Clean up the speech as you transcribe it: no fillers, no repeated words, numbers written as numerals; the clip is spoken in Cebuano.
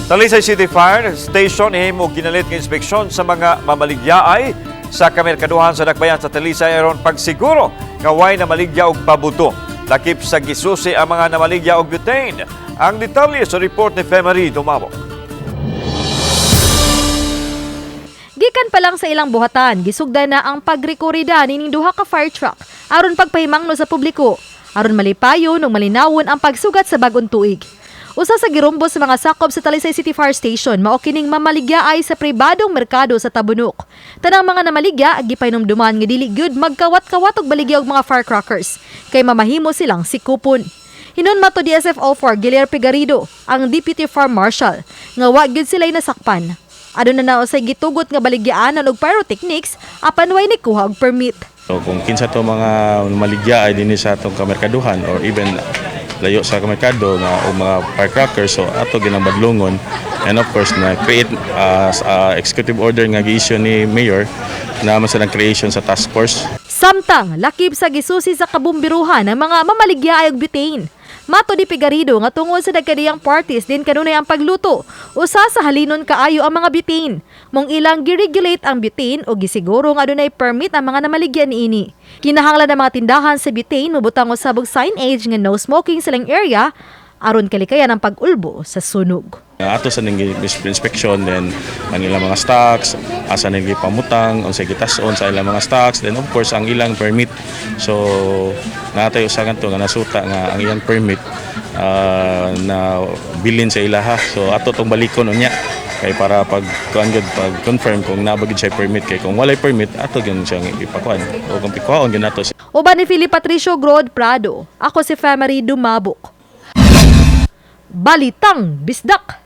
Talisay City Fire Station nihimo ginalit nga inspeksyon sa mga mamaligyaay sa kamerkaduhan sa dakbayan sa Talisay aron pagsiguro nga way namaligya og pabuto. Lakip sa gisusi ang mga namaligya og butane. Ang detalye sa report ni Femery Dumabok. Gikan pa lang sa ilang buhatan, gisugda na ang pagrekorida nining duha ka fire truck aron pagpahimangno sa publiko, aron malipayon ug malinawon ang pagsugat sa bag-ong tuig. Usa sa girumbo sa mga sakop sa Talisay City Fire Station mao kining mamaligya ay sa pribadong merkado sa Tabunok. Tanang mga namaligya gipahinumduman nga dili gyud magkawat-kawat og baligya og mga firecrackers kay mamahimo silang sikupon. Hinon mato DSFO4 Guillermo Pigarido, ang Deputy Fire Marshal, nga wa gyud sila'y nasakpan. Aduna na usay gitugot nga baligyaan og pyrotechnics apan way nikuha og permit. So kung kinsa to mga maligya ay dinhi sa atong kamerkaduhan or even layo sa kamerkado nga o mga firecrackers, so ato ginabadlungon and of course na create executive order nga gi-issue ni Mayor na man sa creation sa task force. Samtang lakip sa gisusi sa kabumbiruhan ang mga mamaligya ay og butane. Mato ni Pigarido nga tungod sa nagkadiyang parties din kanunay ang pagluto, usa sa halinon kaayo ang mga butane. Mong ilang giregulate ang butane o gisiguro nga adunay permit ang mga namaligya niini. Kinahanglan ang mga tindahan sa butane mobutang usab og signage nga no smoking sa ilang area aron kalikayan ang pag-ulbo sa sunog. Ato sa ning inspection, then ang ilang mga stocks, asa ning gipamutang, unsay gitas-on sa ilang mga stocks, then of course ang ilang permit. So natay usa to nga nasuta nga ang iyang permit na bilin sa ilaha. So ato tong balikon unya kay para pag kuan gyud, pag confirm kung naa ba gyud siya permit, kay kung walay permit ato gyud siyang ipakuan o kung pikuhaon gyud nato. Uban ni Philip Patricio Grod Prado, ako si Femery Dumabok. Balitang Bisdak!